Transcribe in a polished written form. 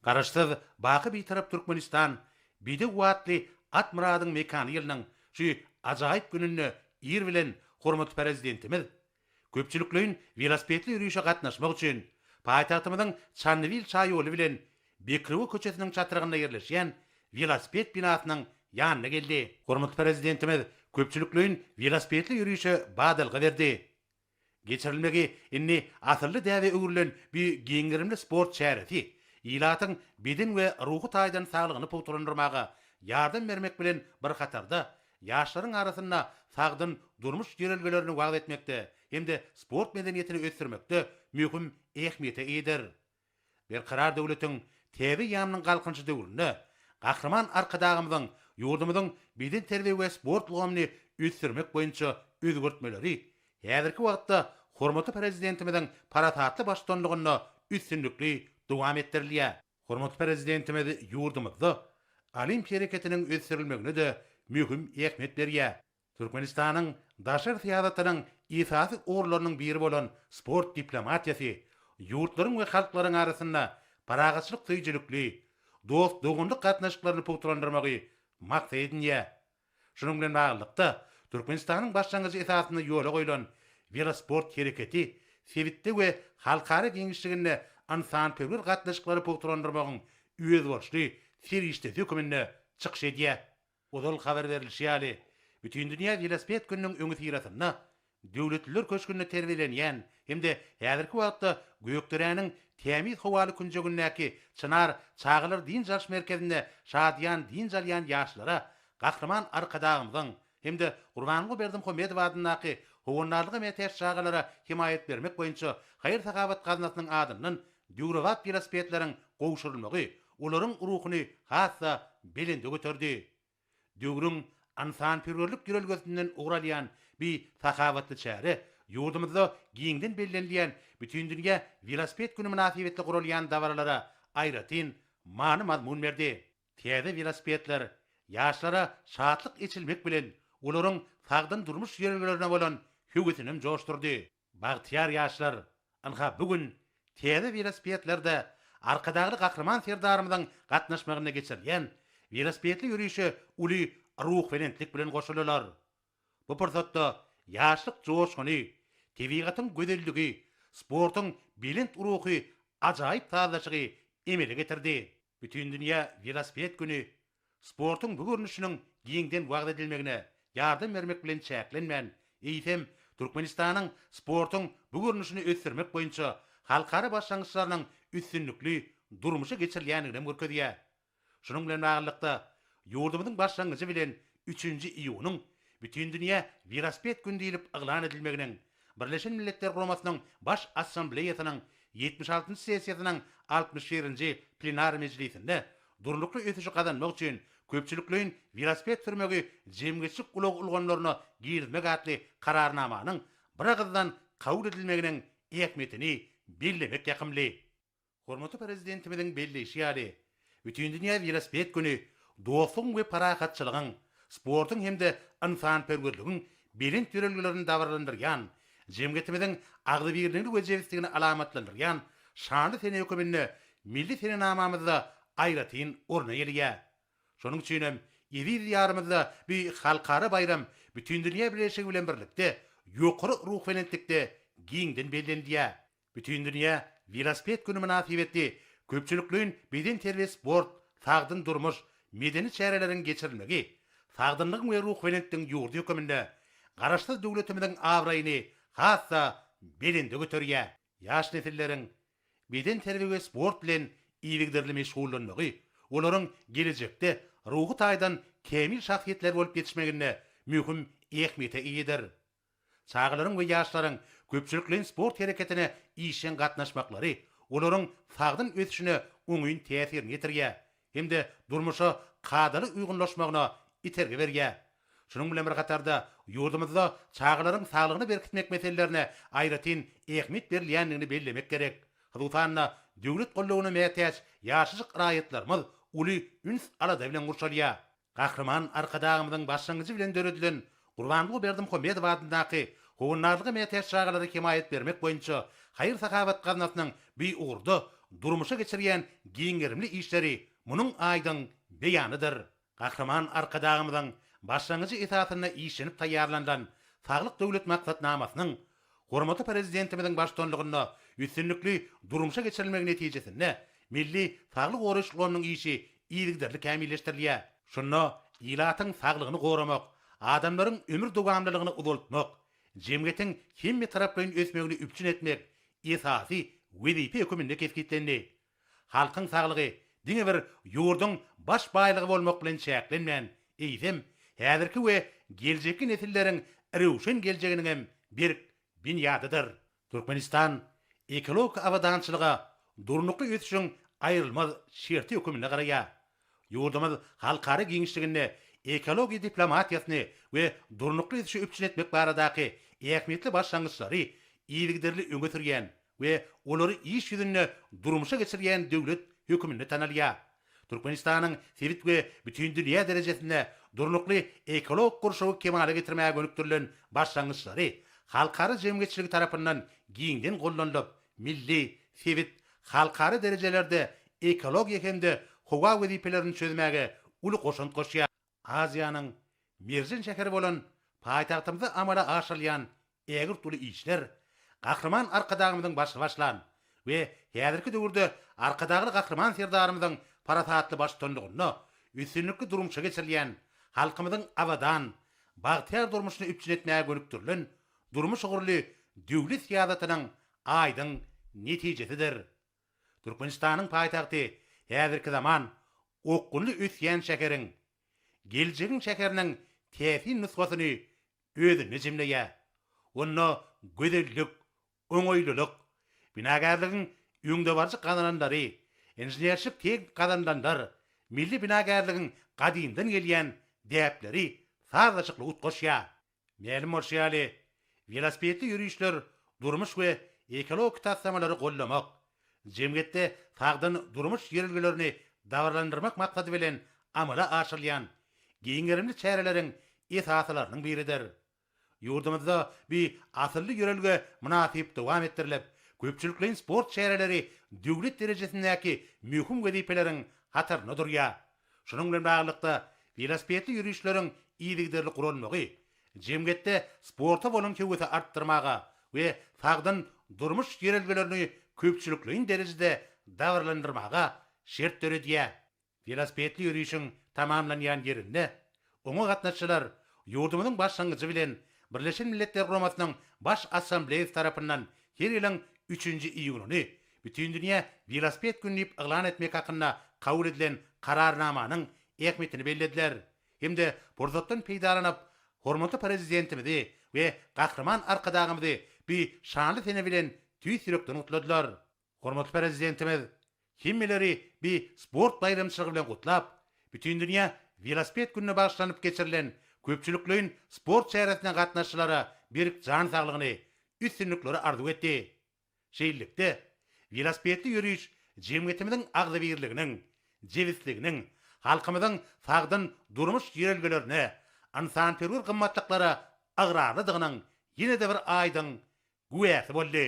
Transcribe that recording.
Garaşsyz, baky Bitarap Türkmenistan Bedew atly at myradyň mekany ýylynyň şu ajaýyp gününde ir bilen hormatly Prezidentimiz köpçülikleýin welosipedli ýörişe gatnaşmak üçin paýtagtymyzyň Çandybil şaýoly bilen Bekrewe köçesiniň çatrygynda ýerleşýän welosiped binasynyň ýanyna geldi. Hormatly Prezidentimiz köpçülikleýin welosipedli ýörişe badalga berdi. Geçirilmegi indi asylly däbe öwrülen bu giň gerimli sport çäresi ilatyň beden we ruhy taýdan saglygyny pugtalandyrmaga ýardam bermek bilen bir hatarda, ýaşlaryň arasynda sagdyn durmuş ýörelgelerini wagyz etmekde hem-de sport medeniýetini ösdürmekde möhüm ähmiýete eýedir. Berkarar döwletiň täze eýýamynyň Galkynyşy döwründe Gahryman Arkadagymyzyň ýurdumyzyň bedenterbiýe we sport ulgamyny ösdürmek boýunça özgertmeleri häzirki wagtda hormatly Prezidentimiziň parasatly baştutanlygynda üstünlikli dowam etdirilýär. Hormatly Prezidentimiz ýurdumyzda Olimp hereketiniň ösdürilmegine-de möhüm ähmiýet berýär. Türkmenistanyň daşary syýasatynyň esasy ugurlarynyň biri bolan sport diplomatiýasy ýurtlaryň we halklaryň arasynda parahatçylyk söýüjilikli, dost-doganlyk gatnaşyklaryny pugtalandyrmagy maksat edinýär. Şunuň bilen baglylykda, Türkmenistanyň başlangyjy esasynda ýola goýlan welosport hereketi sebitde we halkara giňişliginde ynsanperwer gatnaşyklary pugtalandyrmagyň özboluşly serişdesi höküminde çykyş edýär. Ozal habar berlişi ýaly, Bütindünýä welosiped gününiň öňüsyrasynda Döwletliler köşgünde terbiýelenýän hem-de häzirki wagtda Gökderäniň tämiz howaly künjegindäki Çynar çagalar dynç alyş merkezinde şadyýan dynç alýan ýaşlara Gahryman Arkadagymyzyň hem-de Gurbanguly Berdimuhamedow adyndaky Howandarlyga mätäç çagalara hemaýat bermek boýunça haýyr-sahawat gaznasynyň adyndan döwrebap welosipedleriň gowşurylmagy olaryň ruhuny has-da belende göterdi. Döwrüň ynsanperwerlik ýörelgesinden ugur alýan bi sahawatly çäre ýurdumyzda giňden bellenilýän Bütindünýä welosiped güni mynasybetli guralýan dabaralara aýratyn many-mazmun berdi. Täze welosipedler ýaşlara şatlyk eçilmek bilen, olaryň sagdyn durmuş ýörelgelerine bolan höwesinem joşdurdy. Bagtyýar ýaşlar, ynha bu gün täze welosipedlerde Arkadagly Gahryman Serdarymyzyň gatnaşmagynda geçirilýän welosipedli ýörişe uly ruhubelentlik bilen goşuldylar. Bu pursatda ýaşlyk joşguny, tebigatyň gözelligi, sportuň belent ruhy ajaýyp sazlaşygy emele getirdi. Bütindünýä welosiped güni sportuň bu görnüşiniň giňden wagyz edilmegine ýardam bermek bilen çäklenmän, eýsem, Türkmenistanyň sportuň bu görnüşini ösdürmek boýunça halkara başlangyçlarynyň üstünlikli durmuşa geçirilýändigini hem görkezýär. Şunuň bilen baglylykda, ýurdumyzyň başlangyjy bilen üçünji iýunyň Bütindünýä welosiped güni diýlip yglan edilmeginiň Birleşen Milletler Guramasynyň Baş Assambleýasynyň ýetmiş altynjy sessiýasynyň altmyş birinji plenar mejlisinde durnukly ösüşi gazanmak üçin köpçülikleýin welosiped sürmegi jemgyýetçilik ulag ulgamlaryna girizmek atly Kararnamanyň biragyzdan kabul edilmeginiň ähmiýetini bellemek ýakymly. Hormatly Prezidentimiziň belleýşi ýaly, Bütindünýä welosiped güni dostlugyň we parahatçylygyň, sportuň hem-de ynsanperwerligiň belent ýörelgelerini dabaralandyrýan, jemgyýetimiziň agzybirligini we jebisligini alamatlandyrýan şanly sene höküminde milli senenamamyzda aýratyn orun eýeleýär. Şonuň üçin hem eziz Diýarymyzda bu halkara baýram bütindünýä bileleşigi bilen birlikde ýokary ruhubelentlikde giňden bellenilýär. Bütindünýä welosiped güni mynasybetli köpçülikleýin bedenterbiýe-sport, sagdyn durmuş, medeni çäreleriň geçirilmegi sagdynlygyň we ruhubelentligiň ýurdy höküminde Garaşsyz döwletimiziň abraýyny has-da belende göterýär. Ýaş nesilleriň bedenterbiýe we sport bilen yzygiderli meşgullanmagy olaryň gelejekde ruhy taýdan kämil şahsyýetler bolup ýetişmeginde möhüm ähmiýete eýedir. Çagalaryň we ýaşlaryň köpçülikleýin sport hereketine işjeň gatnaşmaklary olaryň sagdyn ösüşine oňyn täsirini ýetirýär hem-de durmuşa kadaly uýgunlaşmagyna itergi berýär. Şunuň bilen bir hatarda, ýurdumyzda çagalaryň saglygyny berkitmek meselelerine aýratyn ähmiýet berilýändigini bellemek gerek. Hususan-da, döwlet goldawyna mätäç ýaşajyk raýatlarymyz uly üns-alada bilen gurşalýar. Gahryman Arkadagymyzyň başlangyjy bilen döredilen Gurbanguly Berdimuhamedow adyndaky Howandarlyga mätäç çagalara hemaýat bermek boýunça haýyr-sahawat gaznasynyň bu ugurda durmuşa geçirýän giň gerimli işleri munuň aýdyň beýanydyr. Gahryman Arkadagymyzyň başlangyjy esasynda işlenip taýýarlanylan Saglyk Döwlet maksatnamasynyň hormatly Prezidentimiziň baştutanlygynda üstünlikli durmuşa geçirilmegi netijesinde milli saglygy goraýyş ulgamynyň işi yzygiderli kämilleşdirilýär. Şunda ilatyň saglygyny goramak, adamlaryň ömür dowamlylygyny uzaltmak, jemgyýetiň hemmetaraplaýyn ösmegini üpjün etmek esasy wezipe höküminde kesgitlendi. Halkyň saglygy diňe bir ýurduň baş baýlygy bolmak bilen çäklenmän, eýsem, häzirki we geljekki nesilleriň röwşen geljeginiňem berk binýadydyr. Türkmenistan ekologik abadançylyga durnukly ösüşiň aýrylmaz şerti höküminde garaýar. Ýurdumyz halkara giňişliginde ekologiýa diplomatiýasyny we durnukly ösüşi üpjün etmek baradaky ähmiýetli başlangyçlary yzygiderli öňe sürýän we olary iş ýüzünde durmuşa geçirýän döwlet höküminde tanalýar. Türkmenistanyň sebit we bütindünýä derejesinde durnukly ekologik gurşawy kemala getirmäge gönükdirilen başlangyçlary halkara jemgyýetçiligi tarapyndan giňden goldanylyp, milli, sebit, halkara derejelerde ekologiýa hem-de howa wezipelerini çözmäge uly goşant goşýar. Aziýanyň merjen şäheri bolan paýtagtymyzda amala aşyrylýan ägirt uly işler Gahryman Arkadagymyzyň başyny başlan we häzirki döwürde Arkadagly Gahryman Serdarymyzyň parasatly baştutanlygynda üstünlikli durmuşa geçirilýän, halkymyzyň abadan, bagtyýar durmuşyny üpjün etmäge gönükdirilen durmuş ugurly döwlet syýasatynyň aýdyň netijesidir. Türkmenistanyň paýtagty häzirki zaman okgunly ösýän şäheriň, geljegiň şäheriniň täsin nusgasyny özünde jemleýär. Onda gözellik, oňaýlylyk, binagärligiň öňdebaryjy gazananlary, inženerçilik-tehniki gazanylanlar, milli binagärligiň gadymdan gelýän däpleri sazlaşykly utgaşýar. Mälim bolşy ýaly, welosipedli ýörişler durmuş we ekologik taslamalary goldamak, jemgyýetde sagdyn durmuş ýörelgelerini dabaralandyrmak maksady bilen amala aşyrylýan giň gerimli çäreleriň esasylarynyň biridir. Ýurdumyzda bu asylly ýörelge mynasyp dowam etdirilip, köpçülikleýin sport çäreleri döwlet derejesindäki möhüm wezipeleriň hatarynda durýar. Şunuň bilen baglylykda, welosipedli ýörişleriň yzygiderli guralmagy jemgyýetde sporta bolan höwesi artdyrmaga we sagdyn durmuş ýörelgelerini köpçülikleýin derejede dabaralandyrmaga şert döredýär. Welosipedli ýörişiň tamamlanýan ýerinde oňa gatnaşyjylar ýurdumyzyň başlangyjy bilen Birleşen Milletler Guramasynyň Baş Assambleýasy tarapyndan her ýylyň üçünji iýunyny Bütindünýä welosiped güni diýip yglan etmek hakynda kabul edilen Kararnamanyň ähmiýetini bellediler hem-de pursatdan peýdalanyp, hormatly Prezidentimizi we Gahryman Arkadagymyzy bu şanly sene bilen tüýs ýürekden gutladylar. Hormatly Prezidentimiz hemmeleri bi sport baýramçylygy bilen gutlap, Bütindünýä welosiped gününe bagyşlanyp geçirilen köpçülikleýin sport çäresine gatnaşyjylara berk jan saglygyny, üstünlikleri arzuw etdi. Şeýlelikde, welosipedli ýöriş jemgyýetimiziň agzybirliginiň, jebisliginiň, halkymyzyň sagdyn durmuş ýörelgelerine, ynsanperwer gymmatlyklara ygrarlydygynyň ýene-de bir aýdyň güwäsi boldy.